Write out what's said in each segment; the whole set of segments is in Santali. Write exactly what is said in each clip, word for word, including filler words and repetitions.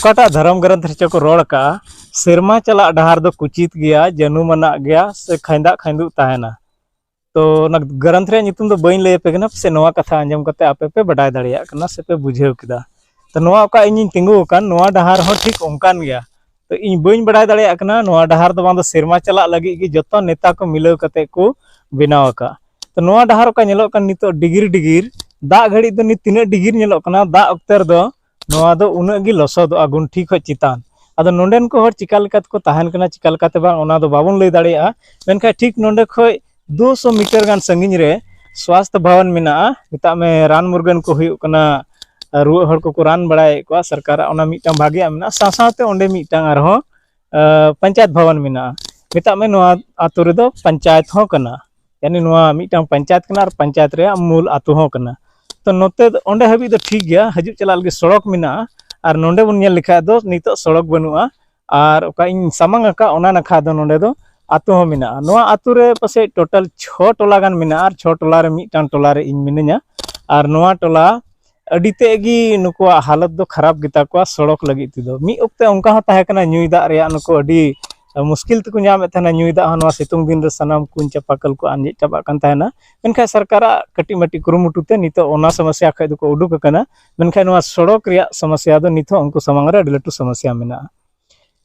ᱚᱠᱟᱴᱟᱜ ᱫᱷᱚᱨᱚᱢ ᱜᱨᱚᱱᱛᱷ ᱨᱮᱪᱚ ᱠᱚ ᱨᱚᱲ ᱟᱠᱟᱜᱼᱟ, ᱥᱮᱨᱢᱟ ᱪᱟᱞᱟᱜ ᱰᱟᱦᱟᱨ ᱫᱚ ᱠᱩᱪᱤᱛ ᱜᱮᱭᱟ, ᱡᱟᱹᱱᱩᱢ ᱟᱱᱟᱜ ᱜᱮᱭᱟ, ᱥᱮ ᱠᱷᱟᱸᱭᱫᱟᱜ ᱠᱷᱟᱸᱭᱫᱩᱜ ᱛᱟᱦᱮᱱᱟ᱾ ᱛᱚ ᱚᱱᱟ ᱜᱨᱚᱱᱛᱷ ᱨᱮᱭᱟᱜ ᱧᱩᱛᱩᱢ ᱫᱚ ᱵᱟᱹᱧ ᱞᱟᱹᱭ ᱟᱯᱮ ᱠᱟᱱᱟ, ᱯᱟᱥᱮᱡ ᱱᱚᱣᱟ ᱠᱟᱛᱷᱟ ᱟᱸᱡᱚᱢ ᱠᱟᱛᱮ ᱟᱯᱮ ᱯᱮ ᱵᱟᱰᱟᱭ ᱫᱟᱲᱮᱭᱟᱜ ᱠᱟᱱᱟ ᱥᱮ ᱯᱮ ᱵᱩᱡᱷᱟᱹᱣ ᱠᱮᱫᱟ᱾ ᱛᱚ ᱱᱚᱣᱟ ᱚᱠᱟ ᱤᱧᱤᱧ ᱛᱤᱸᱜᱩ ᱟᱠᱟᱱ, ᱱᱚᱣᱟ ᱰᱟᱦᱟᱨ ᱦᱚᱸ ᱴᱷᱤᱠ ᱚᱱᱠᱟᱱ ᱜᱮᱭᱟ᱾ ᱛᱚ ᱤᱧ ᱵᱟᱹᱧ ᱵᱟᱰᱟᱭ ᱫᱟᱲᱮᱭᱟᱜ ᱠᱟᱱᱟ, ᱱᱚᱣᱟ ᱰᱟᱦᱟᱨ ᱫᱚ ᱵᱟᱝ ᱫᱚ ᱥᱮᱨᱢᱟ ᱪᱟᱞᱟᱜ ᱞᱟᱹᱜᱤᱫ ᱜᱮ ᱡᱚᱛᱚ ᱱᱮᱛᱟ ᱠᱚ ᱢᱤᱞᱟᱹᱣ ᱠᱟᱛᱮ ᱠᱚ ᱵᱮᱱᱟᱣ ᱟᱠᱟᱫ᱾ ᱛᱚ ᱱᱚᱣᱟ ᱰᱟᱦᱟᱨ ᱚᱠᱟ ᱧᱮᱞᱚᱜ ᱠᱟᱱ ᱱᱤᱛᱚᱜ ᱰᱤᱜᱤᱨ ᱰᱤᱜᱤᱨ, ᱫᱟᱜ ᱜᱷᱟᱹᱲᱤᱡ ᱫᱚ ᱱᱤᱛ ᱛᱤᱱᱟᱹᱜ ᱰᱤᱜᱤᱨ ᱧᱮᱞᱚᱜ ᱠᱟᱱᱟ, ᱫᱟᱜ ᱚᱠᱛᱮ ᱨᱮᱫᱚ ᱱᱚᱣᱟ ᱫᱚ ᱩᱱᱟᱹᱜ ᱜᱮ ᱞᱚᱥᱚᱫᱚᱜᱼᱟ ᱜᱩᱱᱴᱷᱤ ᱠᱷᱚᱡ ᱪᱮᱛᱟᱱ᱾ ᱟᱫᱚ ᱱᱚᱰᱮᱱ ᱠᱚ ᱦᱚᱲ ᱪᱤᱠᱟ ᱞᱮᱠᱟ ᱛᱮᱠᱚ ᱛᱟᱦᱮᱱ ᱠᱟᱱᱟ, ᱪᱤᱠᱟ ᱞᱮᱠᱟᱛᱮ ᱵᱟᱝ, ᱚᱱᱟ ᱫᱚ ᱵᱟᱵᱚᱱ ᱞᱟᱹᱭ ᱫᱟᱲᱮᱭᱟᱜᱼᱟ᱾ ᱢᱮᱱᱠᱷᱟᱱ ᱴᱷᱤᱠ ᱱᱚᱰᱮ ᱠᱷᱚᱡ ᱫᱩ ᱥᱚ ᱢᱤᱴᱟᱨ ᱜᱟᱱ ᱥᱟᱺᱜᱤᱧ ᱨᱮ ᱥᱣᱟᱥᱛᱷ ᱵᱷᱚᱵᱚᱱ ᱢᱮᱱᱟᱜᱼᱟ, ᱢᱮᱛᱟᱜ ᱢᱮ ᱨᱟᱱ ᱢᱩᱨᱜᱟᱹᱱ ᱠᱚ ᱦᱩᱭᱩᱜ ᱠᱟᱱᱟ, ᱨᱩᱣᱟᱹᱜ ᱦᱚᱲ ᱠᱚᱠᱚ ᱨᱟᱱ ᱵᱟᱲᱟᱭᱮᱫ ᱠᱚᱣᱟ, ᱥᱚᱨᱠᱟᱨᱟᱜ ᱚᱱᱟ ᱢᱤᱫᱴᱟᱝ ᱵᱷᱟᱜᱮᱭᱟᱜ ᱢᱮᱱᱟᱜᱼᱟ᱾ ᱥᱟᱶ ᱥᱟᱶᱛᱮ ᱚᱸᱰᱮ ᱢᱤᱫᱴᱟᱝ ᱟᱨᱦᱚᱸ ᱟᱸ, ᱯᱚᱧᱪᱟᱭᱮᱛ ᱵᱷᱚᱵᱚᱱ ᱢᱮᱱᱟᱜᱼᱟ᱾ ᱢᱮᱛᱟᱜ ᱢᱮ ᱱᱚᱣᱟ ᱟᱛᱳ ᱨᱮᱫᱚ ᱯᱚᱧᱪᱟᱭᱮᱛ ᱦᱚᱸ ᱠᱟᱱᱟ, ᱭᱟᱱᱤ ᱱᱚᱣᱟ ᱢᱤᱫᱴᱟᱝ ᱯᱚᱧᱪᱟᱭᱮᱛ ᱠᱟᱱᱟ ᱟᱨ ᱯᱚᱧᱪᱟᱭᱮᱛ ᱨᱮᱭᱟᱜ ᱢᱩᱞ ᱟᱛᱳ ᱦᱚᱸ ᱠᱟᱱᱟ᱾ ᱛᱚ ᱱᱚᱛᱮ ᱫᱚ, ᱚᱸᱰᱮ ᱦᱟᱹᱵᱤᱡ ᱫᱚ ᱴᱷᱤᱠ ᱜᱮᱭᱟ, ᱦᱤᱡᱩᱜ ᱪᱟᱞᱟᱜ ᱞᱟᱹᱜᱤᱫ ᱥᱚᱲᱚᱠ ᱢᱮᱱᱟᱜᱼᱟ᱾ ᱟᱨ ᱱᱚᱰᱮ ᱵᱚᱱ ᱧᱮᱞ ᱞᱮᱠᱷᱟᱡ ᱫᱚ ᱱᱤᱛᱚᱜ ᱥᱚᱲᱚᱠ ᱵᱟᱹᱱᱩᱜᱼᱟ, ᱟᱨ ᱚᱠᱟ ᱤᱧ ᱥᱟᱢᱟᱝ ᱟᱠᱟᱫ ᱚᱱᱟ ᱱᱟᱠᱷᱟ ᱫᱚ ᱱᱚᱰᱮ ᱫᱚ ᱟᱛᱳ ᱦᱚᱸ ᱢᱮᱱᱟᱜᱼᱟ᱾ ᱱᱚᱣᱟ ᱟᱛᱳ ᱨᱮ ᱯᱟᱥᱮᱡ ᱴᱳᱴᱟᱞ ᱪᱷᱚ ᱴᱚᱞᱟ ᱜᱟᱱ ᱢᱮᱱᱟᱜᱼᱟ, ᱟᱨ ᱪᱷᱚ ᱴᱚᱞᱟ ᱨᱮ ᱢᱤᱫᱴᱟᱝ ᱴᱚᱞᱟ ᱨᱮ ᱤᱧ ᱢᱤᱱᱟᱹᱧᱟ᱾ ᱟᱨ ᱱᱚᱣᱟ ᱴᱚᱞᱟ ᱟᱹᱰᱤ ᱛᱮᱫ ᱜᱮ ᱱᱩᱠᱩᱣᱟᱜ ᱦᱟᱞᱚᱛ ᱫᱚ ᱠᱷᱟᱨᱟᱯ ᱜᱮᱛᱟ ᱠᱚᱣᱟ ᱥᱚᱲᱚᱠ ᱞᱟᱹᱜᱤᱫ ᱛᱮᱫᱚ᱾ ᱢᱤᱫ ᱚᱠᱛᱮ ᱚᱱᱠᱟ ᱦᱚᱸ ᱛᱟᱦᱮᱸ ᱠᱟᱱᱟ, ᱧᱩᱭ ᱫᱟᱜ ᱨᱮᱭᱟᱜ ᱱᱩᱠᱩ ᱟᱹᱰᱤ ᱢᱩᱥᱠᱤᱞ ᱛᱮᱠᱚ ᱧᱟᱢᱮᱫ ᱛᱟᱦᱮᱱᱟ᱾ ᱧᱩᱭ ᱫᱟᱜ ᱦᱚᱸ ᱱᱚᱣᱟ ᱥᱤᱛᱩᱝ ᱫᱤᱱ ᱨᱮ ᱥᱟᱱᱟᱢ ᱠᱩᱧ ᱪᱟᱯᱟᱠᱚᱞ ᱠᱚ ᱟᱸᱡᱮᱫ ᱪᱟᱵᱟᱜ ᱠᱟᱱ ᱛᱟᱦᱮᱱᱟ᱾ ᱢᱮᱱᱠᱷᱟᱱ ᱥᱚᱨᱠᱟᱨᱟᱜ ᱠᱟᱹᱴᱤᱡ ᱢᱟᱹᱴᱤᱡ ᱠᱩᱨᱩᱢᱩᱴᱩ ᱛᱮ ᱱᱤᱛᱚᱜ ᱚᱱᱟ ᱥᱚᱢᱚᱥᱥᱟ ᱠᱷᱚᱱ ᱫᱚᱠᱚ ᱩᱰᱩᱠ ᱟᱠᱟᱱᱟ᱾ ᱢᱮᱱᱠᱷᱟᱱ ᱱᱚᱣᱟ ᱥᱚᱲᱚᱠ ᱨᱮᱭᱟᱜ ᱥᱚᱢᱚᱥᱥᱟ ᱫᱚ ᱱᱤᱛ ᱦᱚᱸ ᱩᱱᱠᱩ ᱥᱟᱢᱟᱝ ᱨᱮ ᱟᱹᱰᱤ ᱞᱟᱹᱴᱩ ᱥᱚᱢᱚᱥᱥᱟ ᱢᱮᱱᱟᱜᱼᱟ᱾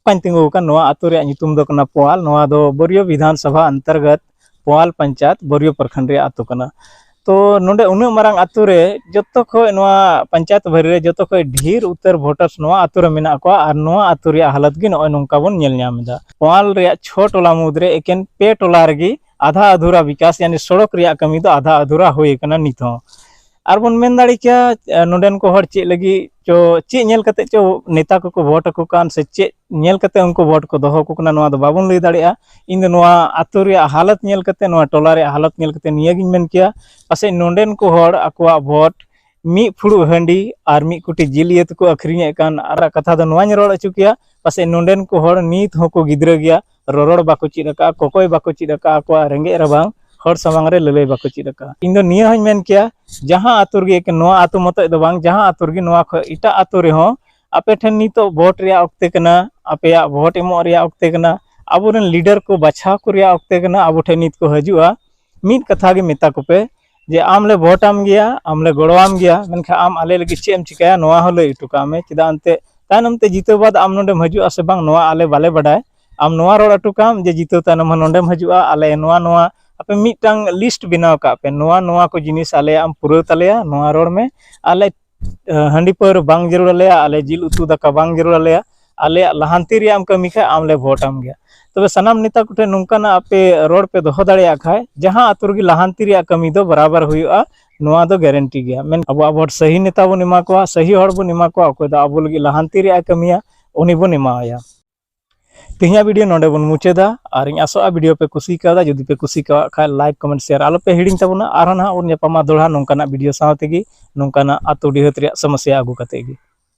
ᱚᱠᱟᱧ ᱛᱤᱸᱜᱩ ᱟᱠᱟᱱ, ᱱᱚᱣᱟ ᱟᱹᱛᱩ ᱨᱮᱭᱟᱜ ᱧᱩᱛᱩᱢ ᱫᱚ ᱠᱟᱱᱟ ᱯᱳᱣᱟᱞ᱾ ᱱᱚᱣᱟ ᱫᱚ ᱵᱚᱨᱤᱭᱚ ᱵᱤᱫᱷᱟᱱ ᱥᱚᱵᱷᱟ ᱚᱱᱛᱚᱨᱜᱚᱛ ᱯᱳᱣᱟᱞ ᱯᱚᱧᱪᱟᱭᱮᱛ ᱵᱚᱨᱤᱭᱚ ᱯᱨᱚᱠᱷᱚᱸᱰ ᱨᱮᱭᱟᱜ ᱟᱹᱛᱩ ᱠᱟᱱᱟ᱾ ᱛᱚ ᱱᱚᱰᱮ ᱩᱱᱟᱹᱜ ᱢᱟᱨᱟᱝ ᱟᱹᱛᱩ ᱨᱮ ᱡᱚᱛᱚ ᱠᱷᱚᱡ, ᱱᱚᱣᱟ ᱯᱚᱧᱪᱟᱭᱮᱛ ᱵᱷᱟᱹᱨᱤ ᱨᱮ ᱡᱚᱛᱚ ᱠᱷᱚᱡ ᱰᱷᱮᱨ ᱩᱛᱟᱹᱨ ᱵᱷᱳᱴᱟᱨᱥ ᱱᱚᱣᱟ ᱟᱹᱛᱩ ᱨᱮ ᱢᱮᱱᱟᱜ ᱠᱚᱣᱟ, ᱟᱨ ᱱᱚᱣᱟ ᱟᱹᱛᱩ ᱨᱮᱭᱟᱜ ᱦᱟᱞᱚᱛ ᱜᱮ ᱱᱚᱜᱼᱚᱭ ᱱᱚᱝᱠᱟ ᱵᱚᱱ ᱧᱮᱞ ᱧᱟᱢ ᱮᱫᱟ᱾ ᱯᱳᱣᱟᱞ ᱨᱮᱭᱟᱜ ᱪᱷᱚ ᱴᱚᱞᱟ ᱢᱩᱫᱽᱨᱮ ᱮᱠᱮᱱ ᱯᱮ ᱴᱚᱞᱟ ᱨᱮᱜᱮ ᱟᱫᱷᱟ ᱟᱫᱷᱩᱨᱟ ᱵᱤᱠᱟᱥ, ᱭᱟᱱᱤ ᱥᱚᱲᱚᱠ ᱨᱮᱭᱟᱜ ᱠᱟᱹᱢᱤ ᱫᱚ ᱟᱫᱷᱟ ᱟᱫᱷᱩᱨᱟ ᱦᱩᱭ ᱟᱠᱟᱱᱟ ᱱᱤᱛ ᱦᱚᱸ᱾ ᱟᱨ ᱵᱚᱱ ᱢᱮᱱ ᱫᱟᱲᱮ ᱠᱮᱭᱟ, ᱮ, ᱱᱚᱰᱮᱱ ᱠᱚ ᱦᱚᱲ ᱪᱮᱫ ᱞᱟᱹᱜᱤᱫ ᱪᱚ, ᱪᱮᱫ ᱧᱮᱞ ᱠᱟᱛᱮ ᱪᱚ ᱱᱮᱛᱟ ᱠᱚᱠᱚ ᱵᱷᱳᱴ ᱟᱠᱚ ᱠᱟᱱ, ᱥᱮ ᱪᱮᱫ ᱧᱮᱞ ᱠᱟᱛᱮ ᱩᱱᱠᱩ ᱵᱷᱳᱴ ᱠᱚ ᱫᱚᱦᱚ ᱟᱠᱚ ᱠᱟᱱᱟ, ᱱᱚᱣᱟ ᱫᱚ ᱵᱟᱵᱚᱱ ᱞᱟᱹᱭ ᱫᱟᱲᱮᱭᱟᱜᱼᱟ᱾ ᱤᱧ ᱫᱚ ᱱᱚᱣᱟ ᱟᱹᱛᱩ ᱨᱮᱭᱟᱜ ᱦᱟᱞᱚᱛ ᱧᱮᱞ ᱠᱟᱛᱮ, ᱱᱚᱣᱟ ᱴᱚᱞᱟ ᱨᱮᱭᱟᱜ ᱦᱟᱞᱚᱛ ᱧᱮᱞ ᱠᱟᱛᱮ ᱱᱤᱭᱟᱹᱜᱤᱧ ᱢᱮᱱ ᱠᱮᱭᱟ, ᱯᱟᱥᱮᱡ ᱱᱚᱰᱮᱱ ᱠᱚ ᱦᱚᱲ ᱟᱠᱚᱣᱟᱜ ᱵᱷᱳᱴ ᱢᱤᱫ ᱯᱷᱩᱲᱩᱜ ᱦᱟᱺᱰᱤ ᱟᱨ ᱢᱤᱫ ᱠᱩᱴᱤ ᱡᱤᱞ ᱤᱭᱟᱹ ᱛᱮᱠᱚ ᱟᱹᱠᱷᱨᱤᱧᱮᱫ ᱠᱟᱱ᱾ ᱟᱨ ᱠᱟᱛᱷᱟ ᱫᱚ ᱱᱚᱣᱟᱧ ᱨᱚᱲ ᱦᱚᱪᱚ ᱠᱮᱭᱟ, ᱯᱟᱥᱮᱡ ᱱᱚᱰᱮᱱ ᱠᱚ ᱦᱚᱲ ᱱᱤᱛ ᱦᱚᱸᱠᱚ ᱜᱤᱫᱽᱨᱟᱹ ᱜᱮᱭᱟ, ᱨᱚᱨᱚᱲ ᱵᱟᱠᱚ ᱪᱮᱫ ᱟᱠᱟᱫᱼᱟ, ᱠᱚᱠᱚᱭ ᱵᱟᱠᱚ ᱪᱮᱫ ᱟᱠᱟᱫᱼᱟ, ᱟᱠᱚᱣᱟᱜ ᱨᱮᱸᱜᱮᱡ ᱨᱟᱵᱟᱝ ᱦᱚᱲ ᱥᱟᱢᱟᱝ ᱨᱮ ᱞᱟᱹᱞᱟᱹᱭ ᱵᱟᱠᱚ ᱪᱮᱫ ᱟᱠᱟᱫᱼᱟ᱾ ᱤᱧ ᱫᱚ ᱱᱤᱭᱟᱹ ᱦᱚᱸᱧ ᱢᱮᱱ ᱠᱮᱭᱟ, ᱡᱟᱦᱟᱸ ᱟᱹᱛᱩ ᱨᱮᱜᱮ, ᱮᱠᱮᱱ ᱱᱚᱣᱟ ᱟᱹᱛᱩ ᱢᱚᱛᱚᱡ ᱫᱚ ᱵᱟᱝ, ᱡᱟᱦᱟᱸ ᱟᱹᱛᱩ ᱨᱮᱜᱮ ᱱᱚᱣᱟ ᱠᱷᱚᱱ ᱮᱴᱟᱜ ᱟᱹᱛᱩ ᱨᱮᱦᱚᱸ ᱟᱯᱮ ᱴᱷᱮᱱ ᱱᱤᱛᱚᱜ ᱵᱷᱳᱴ ᱨᱮᱭᱟᱜ ᱚᱠᱛᱮ ᱠᱟᱱᱟ, ᱟᱯᱮᱭᱟᱜ ᱵᱷᱳᱴ ᱮᱢᱚᱜ ᱨᱮᱭᱟᱜ ᱚᱠᱛᱮ ᱠᱟᱱᱟ, ᱟᱵᱚᱨᱮᱱ ᱞᱤᱰᱟᱨ ᱠᱚ ᱵᱟᱪᱷᱟᱣ ᱠᱚ ᱨᱮᱭᱟᱜ ᱚᱠᱛᱮ ᱠᱟᱱᱟ, ᱟᱵᱚ ᱴᱷᱮᱱ ᱱᱤᱛ ᱠᱚ ᱦᱤᱡᱩᱜᱼᱟ᱾ ᱢᱤᱫ ᱠᱟᱛᱷᱟ ᱜᱮ ᱢᱮᱛᱟ ᱠᱚᱯᱮ ᱡᱮ ᱟᱢ ᱞᱮ ᱵᱷᱳᱴ ᱟᱢ ᱜᱮᱭᱟ, ᱟᱢ ᱞᱮ ᱜᱚᱲᱚᱣᱟᱢ ᱜᱮᱭᱟ, ᱢᱮᱱᱠᱷᱟᱱ ᱟᱢ ᱟᱞᱮ ᱞᱟᱹᱜᱤᱫ ᱪᱮᱫ ᱮᱢ ᱪᱤᱠᱟᱹᱭᱟ ᱱᱚᱣᱟ ᱦᱚᱸ ᱞᱟᱹᱭ ᱦᱚᱴᱚ ᱠᱟᱜ ᱢᱮ᱾ ᱪᱮᱫᱟᱜ ᱮᱱᱛᱮ ᱛᱟᱭᱱᱚᱢ ᱛᱮ ᱡᱤᱛᱟᱹᱣ ᱵᱟᱫ ᱟᱢ ᱱᱚᱰᱮᱢ ᱦᱤᱡᱩᱜᱼᱟ ᱥᱮ ᱵᱟᱝ ᱱᱚᱣᱟ ᱟᱞᱮ ᱵᱟᱞᱮ ᱵᱟᱰᱟᱭ᱾ ᱟᱢ ᱱᱚᱣᱟ ᱨᱚᱲ ᱦᱚᱴᱚ ᱠᱟᱜ ᱟᱢ ᱡᱮ ᱡᱤᱛᱟᱹᱣ ᱛᱟᱭᱱᱚᱢ ᱦᱚᱸ ᱱᱚᱰᱮᱢ ᱦᱤᱡᱩᱜᱼᱟ, ᱟᱞᱮ ᱱᱚᱣᱟ ᱱᱚᱣᱟ ᱟᱯᱮ ᱢᱤᱫᱴᱟᱝ ᱞᱤᱥᱴ ᱵᱮᱱᱟᱣ ᱠᱟᱜ ᱯᱮ, ᱱᱚᱣᱟ ᱱᱚᱣᱟ ᱠᱚ ᱡᱤᱱᱤᱥ ᱟᱞᱮᱭᱟᱜ ᱮᱢ ᱯᱩᱨᱟᱹᱣ ᱛᱟᱞᱮᱭᱟ, ᱱᱚᱣᱟ ᱨᱚᱲ ᱢᱮ᱾ ᱟᱞᱮ ᱦᱟᱺᱰᱤ ᱯᱟᱹᱣᱨᱟᱹ ᱵᱟᱝ ᱡᱟᱹᱨᱩᱲ ᱟᱞᱮᱭᱟ, ᱟᱞᱮ ᱡᱤᱞ ᱩᱛᱩ ᱫᱟᱠᱟ ᱵᱟᱝ ᱡᱟᱹᱨᱩᱲ ᱟᱞᱮᱭᱟ, ᱟᱞᱮᱭᱟᱜ ᱞᱟᱦᱟᱱᱛᱤ ᱨᱮᱭᱟᱜ ᱮᱢ ᱠᱟᱹᱢᱤ ᱠᱷᱟᱡ ᱟᱢ ᱞᱮ ᱵᱷᱳᱴ ᱟᱢ ᱜᱮᱭᱟ᱾ ᱛᱚᱵᱮ ᱥᱟᱱᱟᱢ ᱱᱮᱛᱟ ᱠᱚᱴᱷᱮᱱ ᱱᱚᱝᱠᱟᱱᱟᱜ ᱟᱯᱮ ᱨᱚᱲ ᱯᱮ ᱫᱚᱦᱚ ᱫᱟᱲᱮᱭᱟᱜ ᱠᱷᱟᱡ ᱡᱟᱦᱟᱸ ᱟᱛᱳ ᱨᱮᱜᱮ ᱞᱟᱦᱟᱱᱛᱤ ᱨᱮᱭᱟᱜ ᱠᱟᱹᱢᱤ ᱫᱚ ᱵᱟᱨᱟᱵᱟᱨ ᱦᱩᱭᱩᱜᱼᱟ, ᱱᱚᱣᱟ ᱫᱚ ᱜᱮᱨᱮᱱᱴᱤ ᱜᱮᱭᱟ᱾ ᱢᱮᱱ ᱟᱵᱚᱣᱟᱜ ᱵᱷᱳᱴ ᱥᱟᱹᱦᱤ ᱱᱮᱛᱟ ᱵᱚᱱ ᱮᱢᱟ ᱠᱚᱣᱟ, ᱥᱟᱹᱦᱤ ᱦᱚᱲ ᱵᱚᱱ ᱮᱢᱟ ᱠᱚᱣᱟ, ᱚᱠᱚᱭ ᱫᱚ ᱟᱵᱚ ᱞᱟᱹᱜᱤᱫ ᱞᱟᱦᱟᱱᱛᱤ ᱨᱮᱭᱟᱜ ᱮ ᱠᱟᱹᱢᱤᱭᱟ ᱩᱱᱤ ᱵᱚᱱ ᱮᱢᱟᱣᱟᱭᱟ᱾ ᱛᱮᱦᱮᱧᱟᱜ ᱵᱷᱤᱰᱤᱭᱳ ᱱᱚᱰᱮ ᱵᱚᱱ ᱢᱩᱪᱟᱹᱫᱟ᱾ ᱟᱨ ᱤᱧ ᱟᱥᱚᱜᱼᱟ ᱵᱷᱤᱰᱤᱭᱳ ᱯᱮ ᱠᱩᱥᱤ ᱠᱟᱣᱫᱟ᱾ ᱡᱩᱫᱤ ᱯᱮ ᱠᱩᱥᱤ ᱠᱟᱣᱟᱜ ᱠᱷᱟᱡ ᱞᱟᱭᱤᱠ, ᱠᱚᱢᱮᱱᱴ, ᱥᱮᱭᱟᱨ ᱟᱞᱚ ᱯᱮ ᱦᱤᱲᱤᱧ ᱛᱟᱵᱚᱱᱟ᱾ ᱟᱨᱦᱚᱸ ᱱᱟᱦᱟᱜ ᱵᱚᱱ ᱧᱟᱯᱟᱢᱟ ᱫᱚᱦᱲᱟ ᱱᱚᱝᱠᱟᱱᱟᱜ ᱵᱷᱤᱰᱤᱭᱳ ᱥᱟᱶ ᱛᱮᱜᱮ, ᱱᱚᱝᱠᱟᱱᱟᱜ ᱟᱛᱳ ᱰᱤᱦᱟᱹᱛ ᱨᱮᱭᱟᱜ ᱥᱚᱢᱚᱥᱥᱟ ᱟᱹᱜᱩ ᱠᱟᱛᱮ ᱜᱮ᱾